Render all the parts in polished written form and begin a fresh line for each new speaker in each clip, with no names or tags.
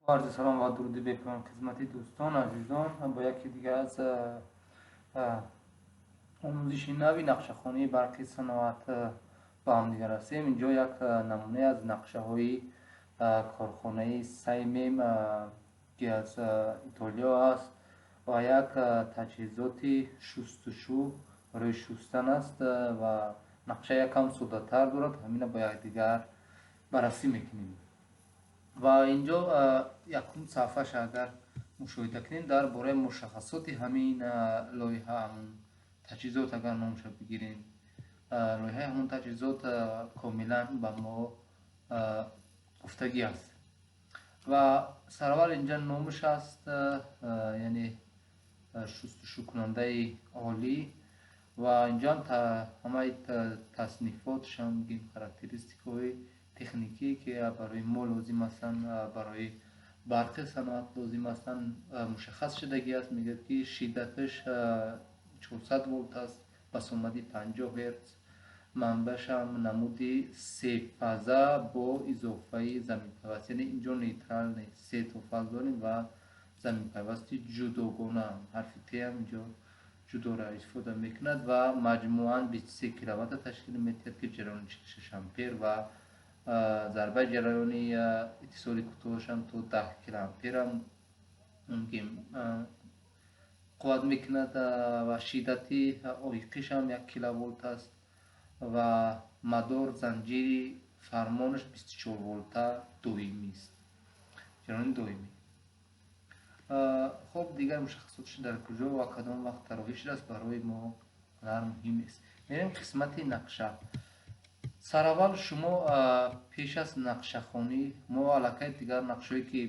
Арзи салом ва дуруди бепоён хизмати дӯстон, азизон. Бо яке дигар аз омӯзиши нави нақшахонии барқи саноат ба ҳамдигар ҳастем. Инҷо як намунае аз нақшаҳои корхонаи Саймем, ки аз Итолиё аст, ва як таҷҳизоти шустушу барои шустан аст, ва нақша якам соддатар дорад. Ҳамина бо якдигар баррасӣ мекунем. Ва инҷо якум саҳифааш агар мушоҳида кунем, дар бораи мушаххасоти ҳамин лоиҳа, ҳамун таҷҳизот, агар номша бигирем, лоиҳаи ҳамун таҷҳизот комилан ба мо гуфтагӣ аст. Ва сараввал инҷа номаш аст, яъне шустушӯкунандаи олӣ. Ва инҷоам ҳамаи таснифотшам, бигем, характеристикаҳои техникӣ, ки барои мо лозим ҳастанд, барои барқи саноат лозим ҳастанд, мушаххас шудагӣ аст. Мегӯяд, ки шиддаташ 400 волт аст, басомади 50 герц, манбаъшам намуди сефаза бо изофаи заминпайваст, яъне инҷо нейтрал нест, се то фаз дорем ва заминпайвасти ҷудогона, ҳарфи Т ҳам инҷо ҷудора истифода мекунад, ва маҷмӯан 23 киловатта ташкил медиҳад, ки ҷараёни 46 ампер ва зарбаи ҷараёни иттисоли кӯтоҳашам то 10 килоамперам мумкин қувват мекунад, ва шиддати оиқишам 1 киловолт аст, ва мадор занҷири фармонаш 24 волта доимист, ҷараёни доимӣ. Хоб, дигар мушаххасоташ дар куҷо ва кадом вақт тароҳӣ шудааст, барои мо қадар муҳим нест. Мерем қисмати нақша. Сараввал шумо пеш аз нақшахонӣ, мо аллакай дигар нақшҳое, ки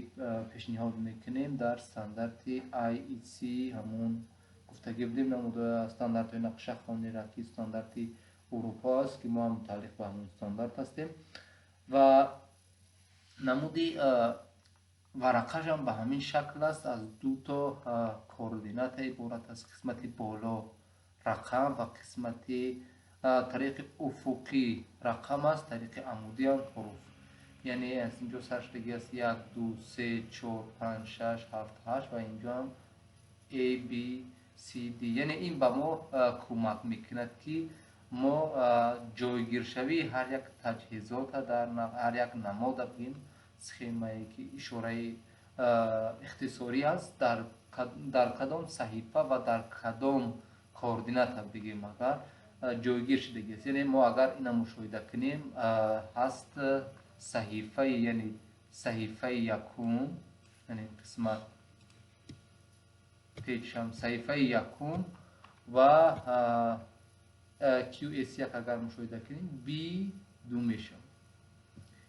пешниҳод мекунем, дар стандарти IEC ҳамун гуфтагӣ будем, намуда стандартҳои нақшахониро, ки стандарти Урупо аст, ки мо ҳам мутааллиқ ба ҳамун стандарт ҳастем, ва намуди варақашам ба ҳамин шакл аст, аз ду то координата иборат аст: қисмати боло рақам ва қисмати тариқи уфуқӣ рақам аст, тариқи амудиам ҳуруф. Яъне аз инҷо сар шудагӣ аст: як, ду, се, чор, панҷ, шаш, ҳафт, ҳашт, ва инҷоам A, B, C, D. Яъне ин ба мо кӯмак мекунад, ки мо ҷойгиршавии ҳар як таҷҳизота дар ҳар як намода, бигем, схемае, ки ишораи ихтисорӣ аст, дар кадом саҳифа ва дар кадом координата, бигем, агар ҷойгир шудагӣ аст. Яъне мо агар ина мушоҳида кунем, ҳаст саҳифаи, яъне саҳифаи якум, яъне қисмат печам саҳифаи якум ва QS1 агар мушоҳида кунем, B2 мешавад.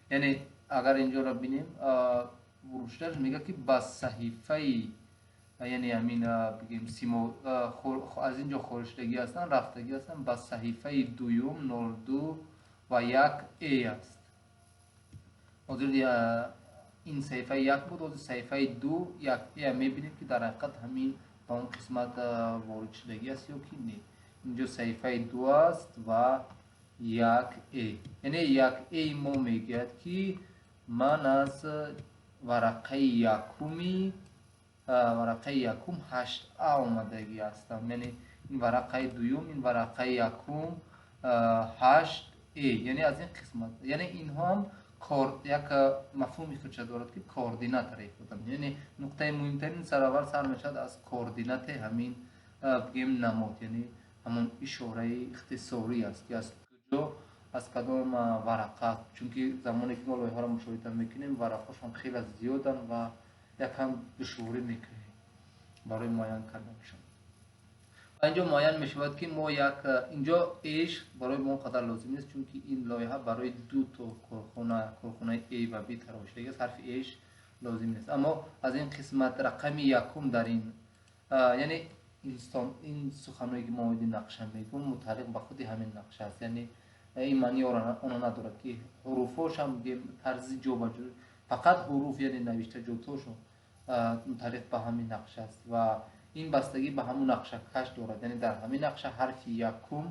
Яъне агар инҷоро бинем, рушдаш мегӯяд, ки ба саҳифаи, яъне ҳамин, бигем, симо аз инҷо хориҷшудагӣ ҳастанд, рафтагӣ ҳастанд ба саҳифаи дуюм, 02 ва 1 э аст. Ҳозир ин саҳифаи як буд, ҳозир саҳифаи ду, як э мебинем, ки дар ҳақиқат ҳамин ба он қисмат ворид шудагӣ аст ё ки не. Инҷо саҳифаи ду аст ва як э, яъне як э мо мегӯяд, ки ман аз варақаи якуми, варақаи якум ҳашт а омадагӣ ҳастам. Яъне ин варақаи дуюм, ин варақаи якум, ҳашт э, яъне аз ин қисмат. Яъне инҳо ҳам як мафҳуми худша дорад, ки координатаро ифода мекунад. Яъне нуқтаи муҳимтарин сараввал сар мешавад аз координатаи ҳамин, бигем, намод, яъне ҳамон ишораи ихтисорӣ аст, ки аз куҷо, аз кадом варақа. Чунки замоне ки мо лоиҳаро мушоҳида мекунем, варақҳошон хеле зиёданд ва якам душворӣ мекунем барои муайян карданашон. Ва инҷо муайян мешавад, ки мо як инҷо эш барои мо он қадар лозим нест, чунки ин лоиҳа барои ду то корхона, корхонаи А ва Б тароҳӣ шудагӣ аст, ҳарфи эш лозим нест. Аммо аз ин қисмат рақами якум дар ин, яъне ин суханҳое, ки мо оиди нақша мегӯм, мутааллиқ ба худи ҳамин нақша аст. Яъне ин маънии оно надорад, ки ҳуруфҳошам, тарзи ҷобаҷо, фақат ҳуруф, яъне навиштаҷотҳошон мутааллиқ ба ҳамин нақша аст, ва ин бастагӣ ба ҳамун нақшакаш дорад. Яъне дар ҳамин нақша ҳарфи якум,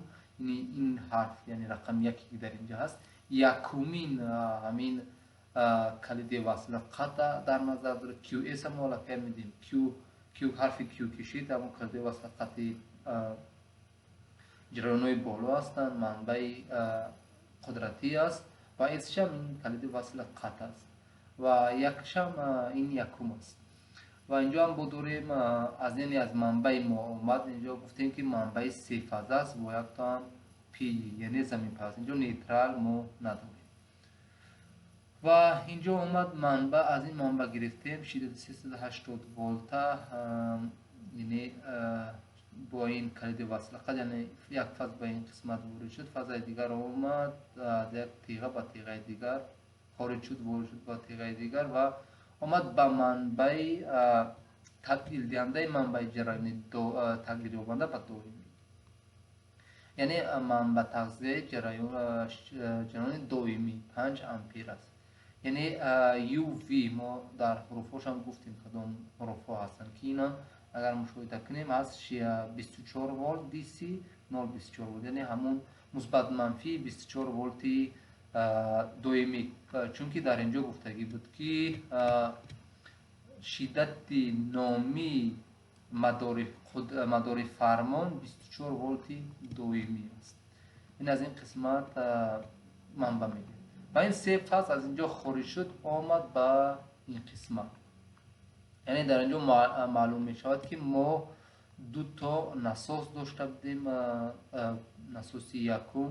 ин ҳарф, яъне рақами яке, ки дар инҷо ҳаст, якумин ҳамин калиди васла қатъ дар назар дорад. QS мо аллакай медиҳем. Q ҳарфи Q кишид, ҳамон калиди васла қатъи ҷараёнҳои боло ҳастанд, манбаи қудратӣ аст ва S-шам ин калиди васла қатъ аст ва якшам ин якум аст. Ва инҷо ҳам бо дорем аз яъне аз манбаи мо омад. Инҷо гуфтем ки манбаи сефаза аст бо якто ҳам P, яъне заминпайваст. Инҷо нейтрал мо надорем. Ва инҷо омад манбаъ, аз ин манбаъ гирифтем шиддати 380 волта, яъне бо ин калиди васла қатъ, яъне як фаз ба ин қисмат ворид шуд, фазаи дигар омад аз як тиға ба тиғаи дигар хориҷ шуд, ворид шуд ба тиғаи дигар ва омад ба манбаи табдилдиҳандаи манбаи ҷараёни тағйирёбанда ба доимӣ, яъне манбаъ тағзияи ҷараёни доимӣ 5 ампер аст. Яъне UV мо дар ҳуруфҳошам гуфтем кадом ҳуруфҳо ҳастанд, ки ина агар мушоҳида кунем аз 24 волт DC 0.24 волт, яъне ҳамон мусбат манфӣ 24 волти доимӣ, чунки дар инҷо гуфтагӣ буд ки шиддати номи мадори фармон 24 волти доимӣ аст. Ин аз ин қисмат манбаъ мегирад ва ин се фаз аз инҷо хориҷ шуд, омад ба ин қисмат. Яъне дар инҷо маълум мешавад ки мо ду то насос дошта будем, насоси якум,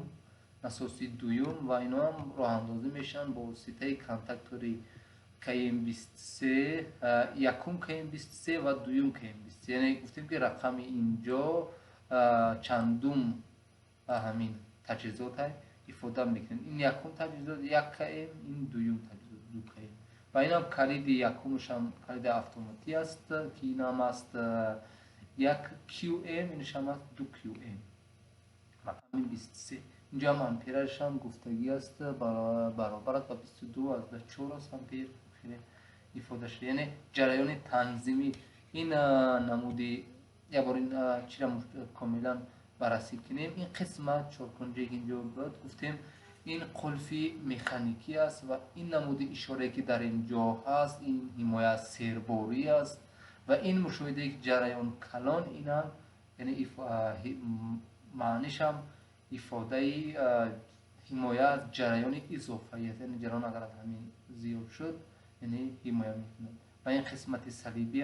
насоси дуюм, ва ино ҳам роҳандозӣ мешаванд бо воситаи контактори KM23, якум KM23 ва дуюм KM23. Яъне гуфтем ки рақами инҷо чандум ҳамин таҷҳизот ифода мекунем. Ин якум таҷҳизот 1 км, ин дуюм таҷҳизот 2 км. Ва инам калиди якумшам калиди автоматӣ аст, ки инам аст 1 QM, иншам аст 2 QM. Рақами 23. Инҷо ҳам амперашам гуфтагӣ аст, баробар аст ба 22.4 аст ампер хеле ифода шуда. Яъне ҷараёни танзимӣ ин намуди як бор ин чиро комилан баррасӣ кунем. Ин қисмат чоркунҷае ки инҷо буд, гуфтем ин қулфи механикӣ аст ва ин намуди ишорае ки дар ин ҷо ҳаст, ин ҳимоя аз серборӣ аст ва ин мушоҳидае ки ҷараён калон, инам яъне маънишам ифодаи ҳимоя аз ҷараёни изофаӣ аст. Яъне ҷараён агар аз ҳамин зиёд шуд, яъне ҳимоя мекунад. Ва ин қисмати салибӣ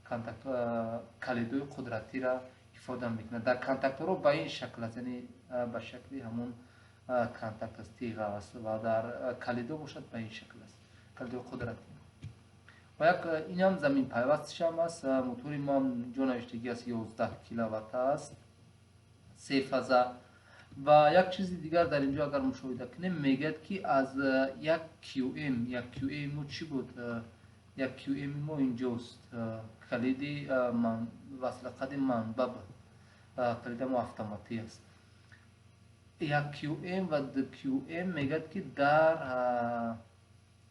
ҳам калидои қудратиро ифода мекунад. Дар контактҳоро ба ин шакл аст, яъне ба шакли ҳамон контакт аст, тиға аст, ва дар калидо бошад ба ин шакл аст, калидои қудратӣ. Ва як инам заминпайвастшам аст. Мотори мо ҳам ҷо навиштагӣ аст, 11 киловатт аст, се фаза. Ва як чизи дигар дар инҷо агар мушоҳида кунем, мегӯяд ки аз 1 QM, 1 QM мо чӣ буд? 1 QM мо инҷост, калиди васлақади манба буд, калида мо автоматӣ аст. 1 QM ва 2 QM мегӯяд ки дар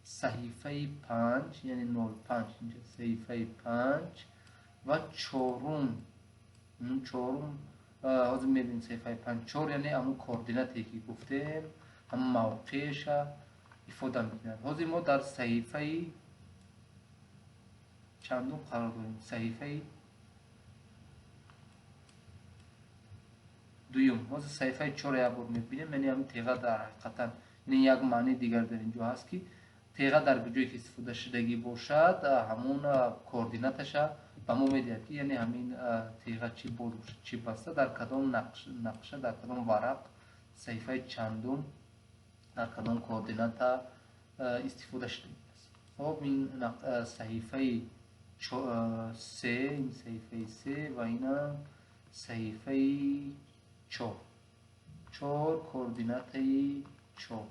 саҳифаи 5, яъне 05, инҷо саҳифаи 5 ва чорум, ҳозир мебинем саҳифаи 5, 4, яъне ҳамон координате ки гуфтем, ҳамон мавқеаша ифода мекунад. Ҳозир мо дар саҳифаи чандум қарор дорем? Саҳифаи дуюм. Ҳозир саҳифаи 4 як бор мебинем, яъне ҳамин теға дар ҳақиқатан, яъне як маънии дигар дар инҷо ҳаст ки теға дар ҷое ки истифода шудагӣ бошад, ҳамон координаташа ба мо медиҳад ки яъне ҳамин теға чӣ боз бошад, чӣ баста, дар кадом нақша, дар кадом варақ, саҳифаи чандум, дар кадом координата истифода шудагӣ аст. Хоб, ин саҳифаи 3, ин саҳифаи 3 ва инам саҳифаи 4. 4 координатаи 4.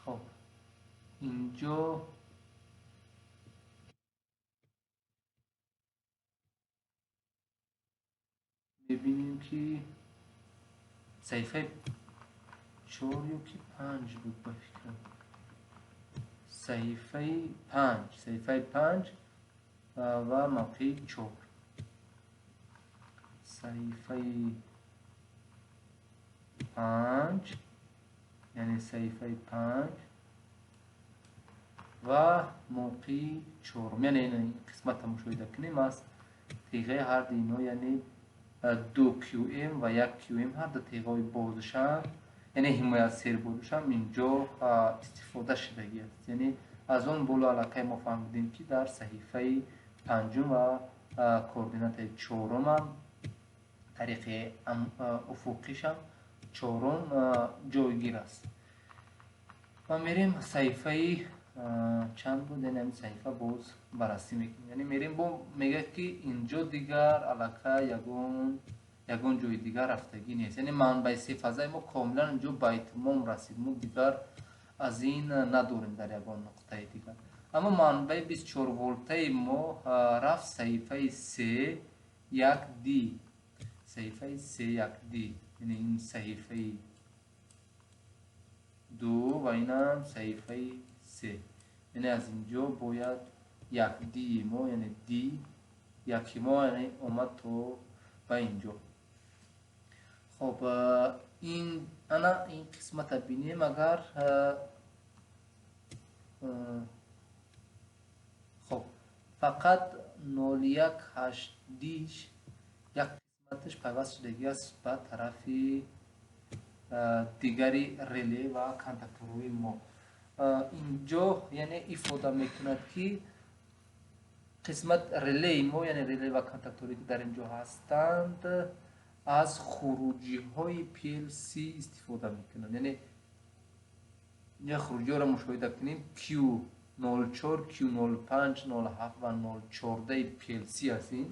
Хоб, инҷо мебинем ки саҳифаи 4 ё ки 5 буд ба фикрам. Саҳифаи 5, саҳифаи 5 ва мавқеи 4. Саҳифаи 5, яъне саҳифаи 5 ва мавқеи 4. Яъне ин қисматро мушоҳида кунем аз теғаи ҳар ду ино, яъне 2 QM ва 1 QM ҳар ду теғаҳои бозшам, яъне ҳимоят сербозшам инҷо истифода шудагӣ аст. Яъне аз он боло аллакай мо фаҳмидем, ки дар саҳифаи 5 ва координатаи 4 тариқи уфуқишам 4 ҷойгир аст. Ва мерем саҳифаи чанд буд, яъне ҳамин саҳифа боз баррасӣ мекунем. Яъне мерем бо мегӯяд, ки инҷо дигар аллакай ягон ҷои дигар рафтагӣ нест. Яъне манбаи сефазаи мо комилан инҷо ба итмом расид, мо дигар аз ин надорем дар ягон нуқтаи дигар. Аммо манбаи 24 волтаи мо рафт саҳифаи 3 1 D, саҳифаи 3 1 D, яъне ин саҳифаи 2 ва инам саҳифаи 3. Яъне аз инҷо бояд 1 D мо, яъне D 1 мо, яъне омад то ба инҷо. Хоб, ин ана ин қисмата бинем агар, хоб, фақат 018 D як қисматаш пайваст шудагӣ аст ба тарафи дигари реле ва контакторҳои мо. Инҷо яъне ифода мекунад, ки қисмат релеи мо, яъне реле ва контакторе ки дар инҷо ҳастанд, аз хуруҷиҳои PLC истифода мекунанд. Яъне инҷо хуруҷиҳоро мушоҳида кунем, Q04, Q05, 07 ва 014 PLC аст. Ин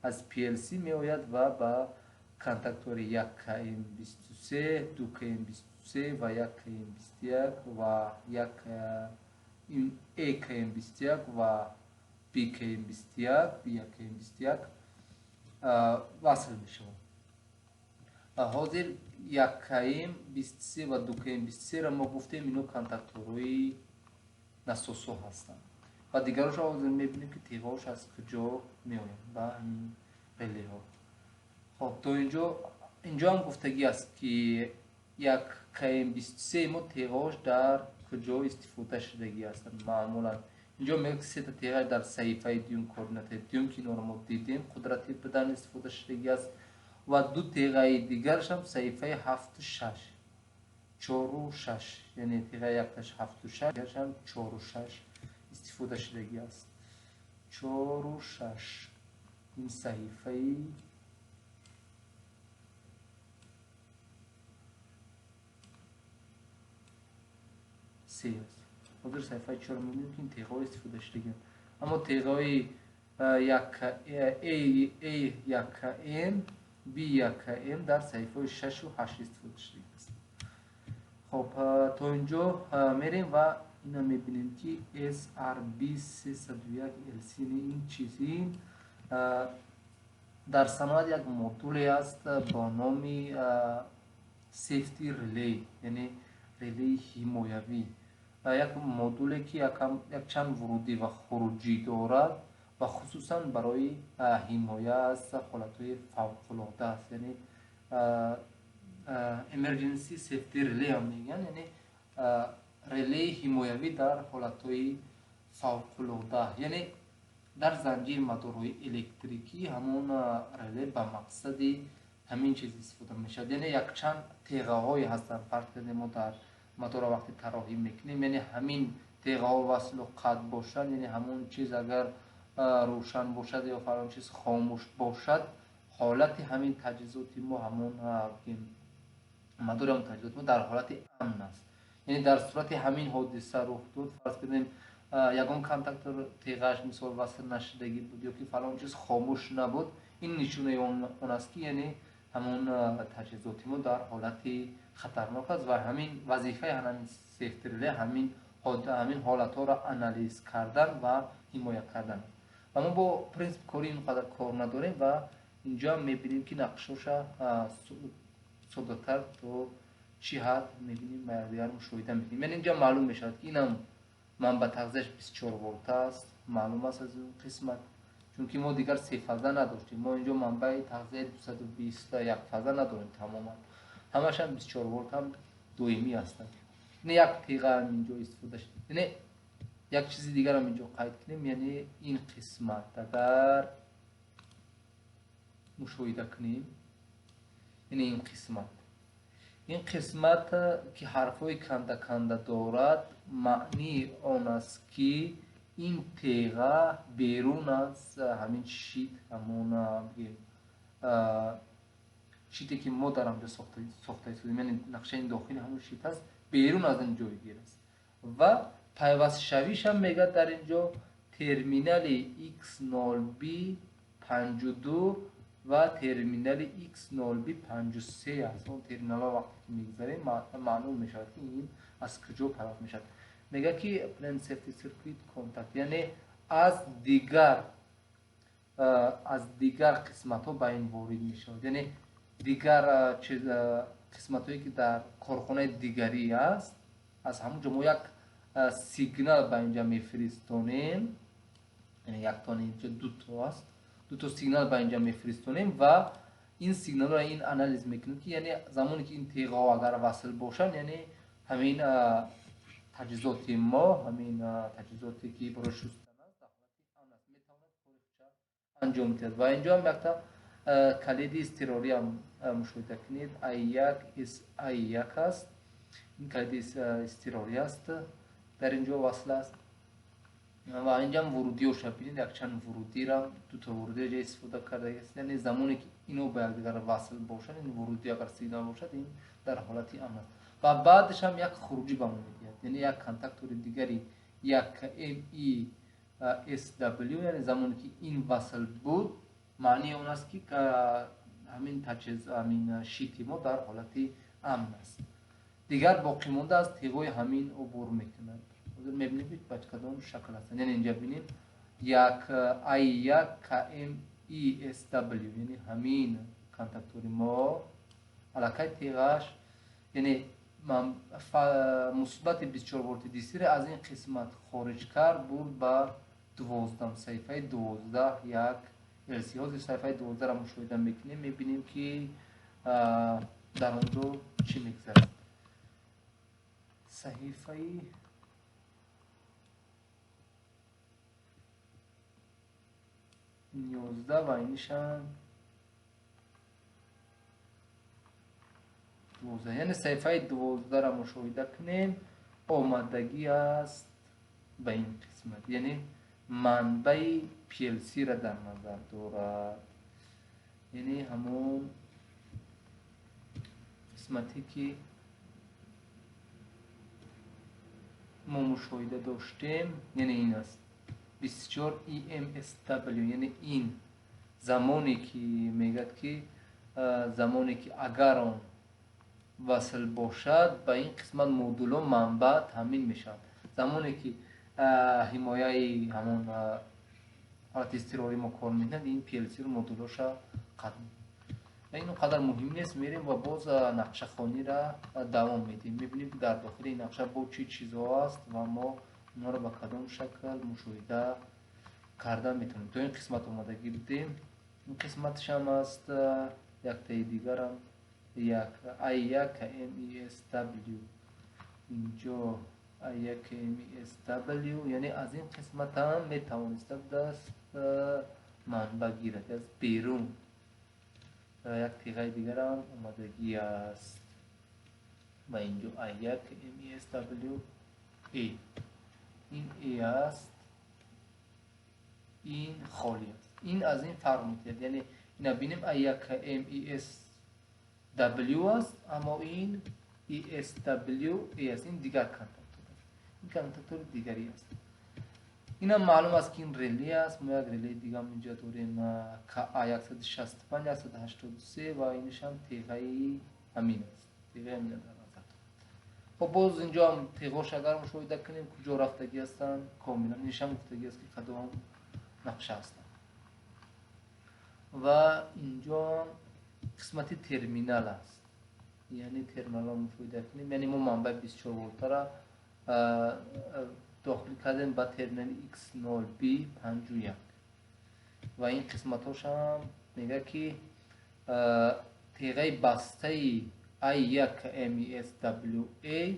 аз PLC меояд ва ба контактори 1KM23, 2KM23 ва 1KM21 ва 1 AKM21 ва BKM21, B1KM21 васл мешавад. Ҳозир 1KM23 ва 2KM23-ро мо гуфтем, ино контакторҳои насосҳо ҳастанд ва дигарошро ҳозир мебинем, ки теғаҳош аз куҷо меоянд ба ҳамин релеҳо. Хоб, то инҷо ҳам гуфтагӣ аст, ки 1KM23 мо теғаҳош дар куҷо истифода шудагӣ ҳастанд. Маъмулан инҷо мегӯяд, ки сета теға дар саҳифаи дуюм, координатаи дуюм, ки инҳоро мо дидем, қудрати будан истифода шудагӣ аст ва ду теғаи дигарашам саҳифаи ҳафту шаш, чору шаш, яъне теғаи якташ ҳафту шаш, дигарашам чору шаш истифода шудагӣ аст. Чору шаш ин саҳифаи се аст. Ҳозир саҳифаи чорро мебинем, ки ин теғаҳо истифода шудагианд. Аммо теғаҳои A 1 M, B 1 M дар саҳифаҳои шашу ҳашт истифода шудагӣ аст. Хоб, то инҷо мерем ва ина мебинем, ки SRB 301 LC ин чиз. Ин дар саноат як модуле аст бо номи safety relay, яъне релеи ҳимоявӣ, як модуле, ки якчанд вурудӣ ва хуруҷӣ дорад ва хусусан барои ҳимоя аз ҳолатҳои фавқулода аст, яъне emergency safety relay ҳам мегӯянд, яъне релеи ҳимоявӣ дар ҳолатҳои фавқулода. Яъне дар занҷири мадорҳои электрикӣ ҳамон реле ба мақсади ҳамин чиз истифода мешавад. Яъне якчанд теғаҳое ҳастанд, фарз кардем, мо дар мадорро вақте тарроҳӣ мекунем, яъне ҳамин теғаҳо васлу қатъ бошанд, яъне ҳамон чиз агар рӯшан бошад ё фалон чиз хомӯш бошад, ҳолати ҳамин таҷҳизоти мо, ҳамон мадори ҳамон таҷҳизоти мо дар ҳолати амн аст. Яъне дар сурати ҳамин ҳодиса рух дод, фарз кардем, ягон контактор теғааш мисол васл нашудагӣ буд ё ки фалон чиз хомӯш набуд, ин нишонаи он аст, ки яъне ҳамон таҷҳизоти мо дар ҳолати хатарнок аст. Ва ҳамин вазифаи ҳамин safety relay ҳамин ҳолатҳоро анализ кардан ва ҳимоя кардан. Ва мо бо принсипи кори ин қадар кор надорем ва инҷо мебинем, ки нақшоша соддатар то чӣ ҳад мебинем ва якдигар мушоҳида мекунем. Яъне инҷа маълум мешавад, ки инам манбаъ тағзияш 24 волта аст, маълум аст аз он қисмат, чунки мо дигар сефаза надоштем. Мо инҷо манбаи тағзияи 221 фаза надорем тамоман. ҳамаш ҳам 24 волт ҳам доимӣ ҳастанд. Яъне як теға ҳам инҷо истифода шуд. Яъне як чизи дигар ҳам инҷо қайд кунем, яъне ин қисмат агар мушоҳида кунем, яъне ин қисмат ки ҳарфҳои канда-канда дорад, маънии он аст ки ин теға берун аз ҳамин щит, ҳамон бигем щите ки мо дар ҳамҷо сохта истодем, яъне нақшаи дохили ҳамон щит аст, берун аз ин ҷойгир аст ва пайвастшавишам мегӯяд дар инҷо терминали X0B 52 ва терминали X0B 53 аст. Он терминалҳо вақте ки мегузарем, маълум мешавад ки ин аз куҷо пайваст мешавад. Мегӯяд ки plant safety circuit contact, яъне аз дигар қисматҳо ба ин ворид мешавад, яъне дигар қисматҳое ки дар корхонаи дигарӣ аст, аз ҳамон ҷо мо як сигнал ба инҷа мефиристонем, яъне як то инҷа ду то аст, ду то сигнал ба инҷа мефиристонем ва ин сигналро ин анализ мекунем ки яъне замоне ки ин теғаҳо агар васл бошанд, яъне ҳамин таҷҳизоти мо, ҳамин таҷҳизоте ки барои шустан аст, дар ҳолати амн аст, метавонад кори худша анҷом диҳад. Ва инҷо ҳам якта калиди изтирорӣ ҳам мушоҳида кунед, I1 SI1 аст. Ин калиди изтирорӣ аст, дар инҷо васл аст. Ва инҷа ҳам вурудиҳоша бинед, якчанд вурудиро, ду то вурудиро ҷа истифода кардааст. Яъне замоне ки ино ба якдигар васл бошанд, ин вурудӣ агар сигнал бошад, ин дар ҳолати амн аст. Ва баъдаш ҳам як хуруҷӣ ба мо медиҳад, яъне як контактори дигари як MESW, яъне замоне ки ин васл буд, маънии он аст ки ҳамин таҷҳиз, ҳамин щити мо дар ҳолати амн аст. Дигар боқӣ монда аз теғои ҳамин убур мекунад. Ҳозир мебинем ки ба кадом шакл ҳастанд. Яъне инҷа бинем як I1 KMESW, яъне ҳамин контактори мо аллакай теғаш, яъне мусбати 24 волти DC-ро аз ин қисмат хориҷ кард, бурд ба 12 саҳифаи 12 як LC. Ҳозир саҳифаи 12-ро мушоҳида мекунем, мебинем ки дар он ҷо чӣ мегузарад. Саҳифаи 11 ва инишам 12, яъне саҳифаи 12-ро мушоҳида кунем, омадагӣ аст ба ин қисмат, яъне манбаи PLC-ро дар назар дорад, яъне ҳамон қисмате ки мо мушоҳида доштем, яъне ин аст 24 EMSW, яъне ин замоне ки мегӯяд ки замоне ки агар он васл бошад, ба ин қисмат модулҳо манбаъ таъмин мешавад. Замоне ки ҳимояи ҳамон ҳолати изтирорӣ мо кор мекунад, ин PLC-ро модулҳоша қатъ мекунад. Ва ин он қадар муҳим нест, мерем ва боз нақшахониро давом медиҳем. Мебинем ки дар дохили ин нақша бо чӣ чизҳо аст ва мо онҳоро ба кадом шакл мушоҳида карда метавонем. То ин қисмат омадагӣ будем. Ин қисматшам аст, яктаи дигарам як I1 MESW, инҷо I1 MESW, яъне аз ин қисмат ҳам метавониста будааст манбаъ гирад аз берун. Як теғаи дигарам омадагӣ аст ва инҷо I1 MESW A, ин A аст, ин холӣ аст. Ин аз ин фарқ мекунад, яъне ина бинем I1 MESW аст, аммо ин ESW A аст, ин дигар контактор аст, ин контактори дигарӣ аст. Инам маълум аст ки ин реле аст. Мо як релеи дигам инҷа дорем, KA 165 183 ва инашам теғаи ҳамин аст, теғаи ҳамин дар назар дорад. Хоб, боз инҷо ҳам теғош агар мушоҳида кунем, куҷо рафтагӣ ҳастанд, комилан инашам гуфтагӣ аст ки кадом нақша ҳастанд. Ва инҷо қисмати терминал аст, яъне терминалро мушоҳида кунем, яъне мо манбаи 24 волтаро дохил кардем ба терминали X0B 51 ва ин қисматҳошам мегӯяд ки теғаи бастаи A1 MESWA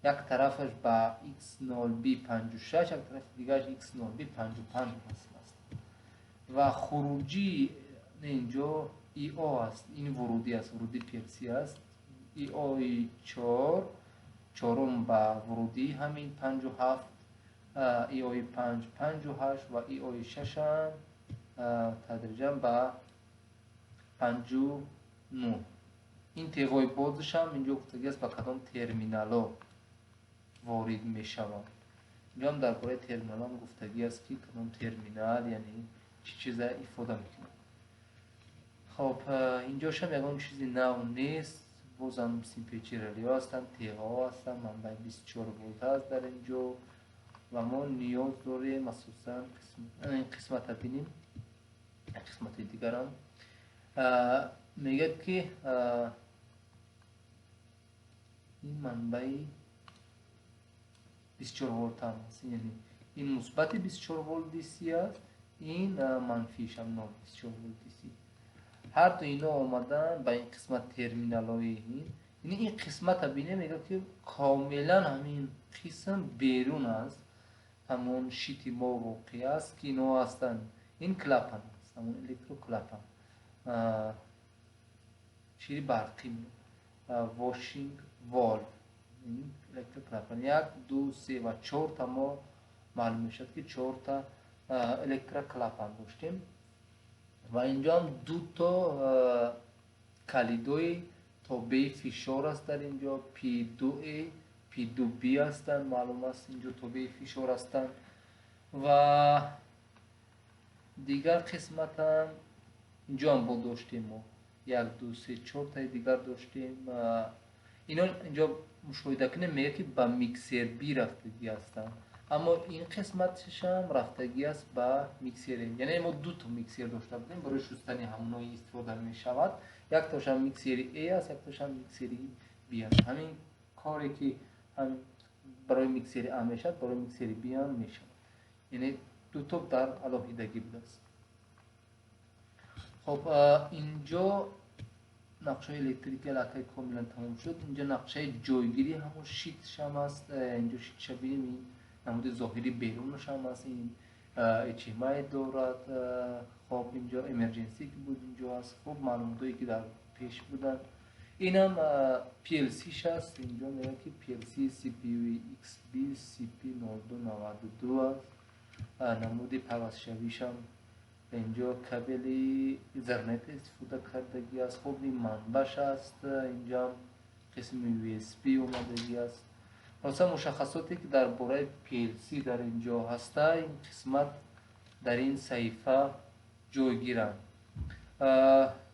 як тарафаш ба X0B56, як тарафи дигараш X0B55 васл аст ва хуруҷӣ инҷо IO аст. Ин вурудӣ аст, вуруди PLC аст. IO-и 4 чорум ба вурудӣ ҳамин 57, IO-и 5 58 ва IO-и 6 ҳам тадриҷан ба 59. Ин теғои бозаш ҳам инҷо гуфтагӣ аст, ба кадом терминалҳо ворид мешаванд. Инҷо ҳам дар бораи терминалҳо гуфтагӣ аст, ки кадом терминал, яъне чӣ чиза ифода мекунад. Хоб, инҷошам ягон чизи нав нест. Бозам симпечи релеҳо ҳастанд, теғаҳо ҳастанд, манбаи 24 волт аст дар инҷо ва мо ниёз дорем асосан ин қисмата бинем. Қисмати дигарам мегӯяд, ки ин манбаи 24 волт ҳам аст, яъне ин мусбати 24 волт DC аст, ин манфиишам 0,24 волт DC. Ҳар ду ино омадан ба ин қисмат, терминалҳои ин, яъне ин қисмата бинем, мегӯяд, ки комилан ҳамин қисм берун аст ҳамон щит и мо воқеъ аст, ки ино ҳастанд. Ин клапан аст, ҳамон электроклапан, шири барқӣ, washing valve, электроклапан. Як, ду, се ва чорта. Мо маълум мешавад, ки чорта электроклапан доштем ва инҷо ҳам дуто калидои тобеи фишор аст дар инҷо, P2A, P2B ҳастанд. Маълум аст, инҷо тобеи фишор ҳастанд. Ва дигар қисматам инҷо ҳам бо доштем, мо як, ду, се, чортаи дигар доштем. Ино инҷо мушоҳида кунем, мегӯяд, ки ба миксер B рафтагӣ ҳастанд, аммо ин қисматшам рафтагӣ аст ба миксере. Яъне мо дуто миксер дошта будем, барои шустани ҳамонои истифода мешавад. Яктошам миксери A аст, яктошам миксери B аст. Ҳамин коре ки барои миксери А мешавад, барои миксери B ҳам мешавад, яъне дуто дар алоҳидагӣ будааст. Хоб, инҷо нақшаи электрики аллакай комилан тамом шуд. Инҷо нақшаи ҷойгирии ҳамон щит шам аст. Инҷо щит ша бинем, ин намуди зоҳири берунашам аст, ин HMI дорад. Хоб, инҷо emergency ки буд, инҷо аст. Хуб, маълумотое ки дар пеш буданд, инам PLC ш аст. Инҷо мегӯяд, ки PLC CPU XB CP 0292 аст. Намуди пайвастшавишам инҷо кабели Ethernet истифода кардагӣ аст. Хуб, ин манбаш аст, инҷоам қисми USB омадагӣ аст. Хулоса, мушаххасоте ки дар бораи PLC дар инҷо ҳаста, ин қисмат дар ин саҳифа ҷойгиранд.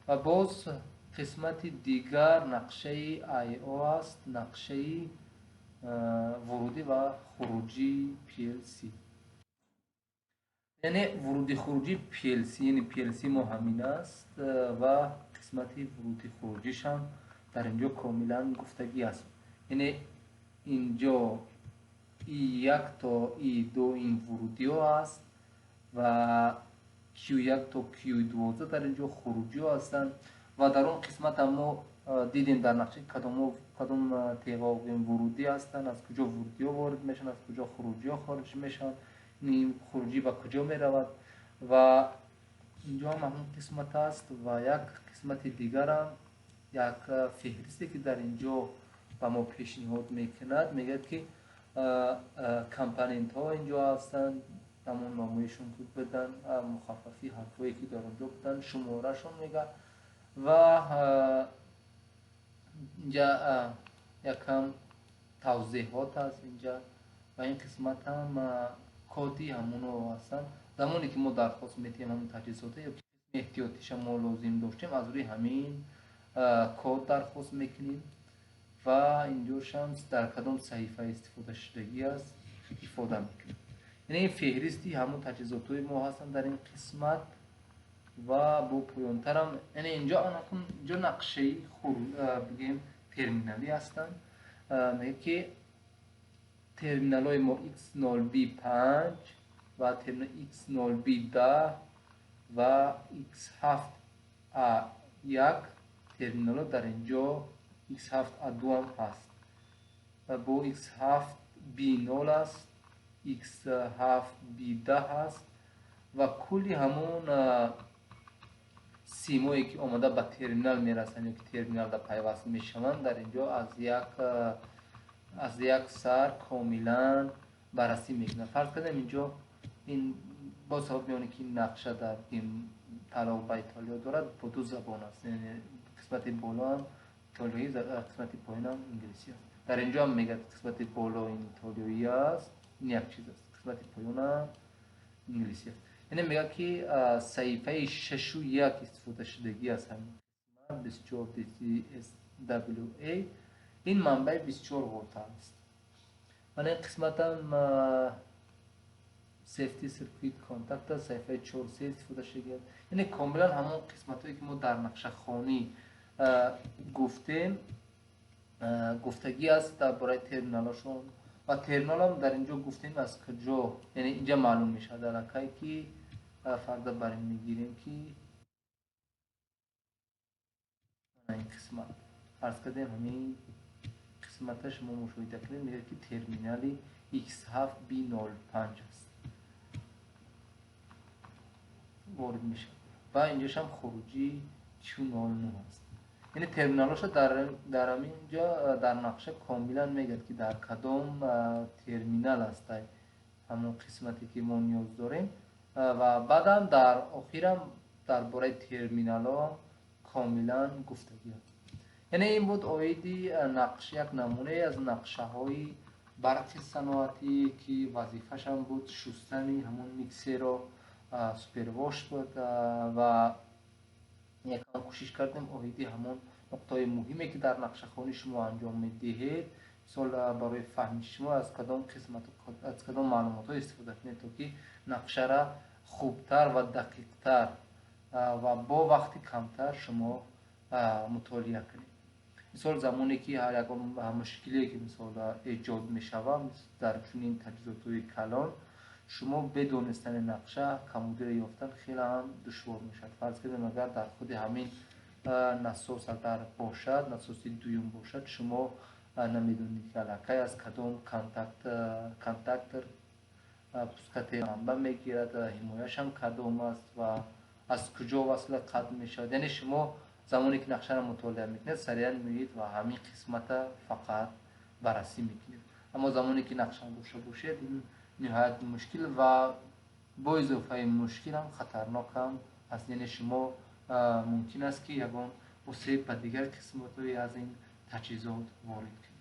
Ва боз қисмати дигар нақшаи IO аст, нақшаи вурудӣ ва хуруҷии PLC, яъне вуруди хуруҷи PLC, яъне PLC мо ҳамин аст ва қисмати вуруди хуруҷишам дар инҷо комилан гуфтагӣ аст. Яъне инҷо И1 то И2 ин вурудиҳо аст ва Q1 то Q12 дар инҷо хуруҷиҳо ҳастанд. Ва дар он қисмат мо дидем дар нақша, кадом теғо вурудӣ ҳастанд, аз куҷо вурудиҳо ворид мешаванд, аз куҷо хуруҷиҳо хориҷ мешаванд, ин хуруҷӣ ба куҷо меравад. Ва инҷо ҳам ҳамон қисмат аст. Ва як қисмати дигарам, як феҳристе ки дар инҷо ба мо пешниҳод мекунад, мегӯяд, ки компонентҳо инҷо ҳастанд, ҳамон номоишон ки буданд, мухаффафи ҳарфҳое ки дар онҷо буданд, шуморашон мега. Ва инҷа якам тавзеҳот аст инҷа. Ва ин қисмат ҳам коди ҳамоно ҳастанд. Замоне ки мо дархост метиҳем ҳамон таҷҳизота ё қисми эҳтиётиша мо лозим доштем, аз рӯи ҳамин код дархост мекунем. Ва инҷошам дар кадом саҳифа истифода шудагӣ аст, ифода мекунем. Яъне ин феҳристи ҳамон таҷҳизотҳои мо ҳастанд дар ин қисмат. Ва бо поёнтарам, яъне инҷо инҷо нақшаи бигем терминалӣ ҳастанд. Мегӯяд, ки терминалҳои мо X0B5 ва терминал X0B10 ва X7A1 терминалҳо дар инҷо. X7A2 ҳам ҳаст, бо X7B0 аст, X7B10 аст ва кулли ҳамон симое ки омода ба терминал мерасанд ё ки терминалда пайваст мешаванд, дар инҷо аз як сар комилан баррасӣ мекунад. Фарз кардем, инҷо ин бо сабаби оне ки нақша дар тааллуқ ба Итолиё дорад, бо ду забон аст, яъне қисмати болоам итолиёӣ, қисмати поёнам инглисӣ аст. Дар инҷо ҳам мегӯяд, қисмати боло ин итолиёӣ аст, ин як чиз аст, қисмати поёнам инглисӣ аст. Яъне мегӯяд, ки саҳифаи 6-1 истифодашудагӣ аст, ҳамин қисмат 24 DCSWA, ин манбаи 24 волта аст. Мана ин қисматам safety circuit contact аст, саҳифаи 4-3 истифода шудагӣ аст. Яъне комилан ҳамон қисматҳое ки мо дар нақшахонӣ гуфтем, гуфтагӣ аст дар бораи терминалошон. Ва терминалам дар инҷо гуфтем аз куҷо, яъне инҷа маълум мешавад аллакай, ки фарда бар ин мегирем, ки ин қисмат, фарз кардем, ҳамин қисмата шумо мушоҳида кунед, мегӯяд, ки терминали X7B05 аст, ворид мешавад ва инҷошам хуруҷи Q09 аст. Яъне терминалоша дар ҳамин ҷо дар нақша комилан мегӯяд, ки дар кадом терминал аст ҳамон қисмате ки мо ниёз дорем. Ва баъдам дар охирам дар бораи терминалҳо комилан гуфтагӣ аст. Яъне ин буд оиди нақш, як намунае аз нақшаҳои барқи саноатӣ, ки вазифашам буд шустани ҳамон миксеро, супервош буд. Ва якам кӯшиш кардем оиди ҳамон нуқтаҳои муҳиме, ки дар нақшахонӣ шумо анҷом медиҳед, мисол, барои фаҳми шумо аз кадом қисмат, аз кадом маълумотҳо истифода кунед, то ки нақшара хубтар ва дақиқтар ва бо вақти камтар шумо мутолиа кунед. Мисол, замоне ки ҳар ягон мушкиле ки, мисол, эҷод мешавад дар чунин таҷҳизотҳои калон, шумо бедонистани нақша камбудиро ёфтан хеле ҳам душвор мешавад. Фарз кардем, агар дар худи ҳамин насос агар бошад, насоси дуюм бошад, шумо намедонед, ки аллакай аз кадом контактор пускати манба мегирад, ҳимояшам кадом аст ва аз куҷо васла қатъ мешавад. Яъне шумо замоне ки нақшаро мутолиа мекунед, сариан меоед ва ҳамин қисмата фақат баррасӣ мекунед. Аммо замоне ки нақша надошта бошед, ин ниҳоят мушкил ва бо изофаи мушкилам хатарнокам аст. Яъне шумо мумкин аст, ки ягон осеб ба дигар қисматҳои аз ин таҷҳизот ворид кунед.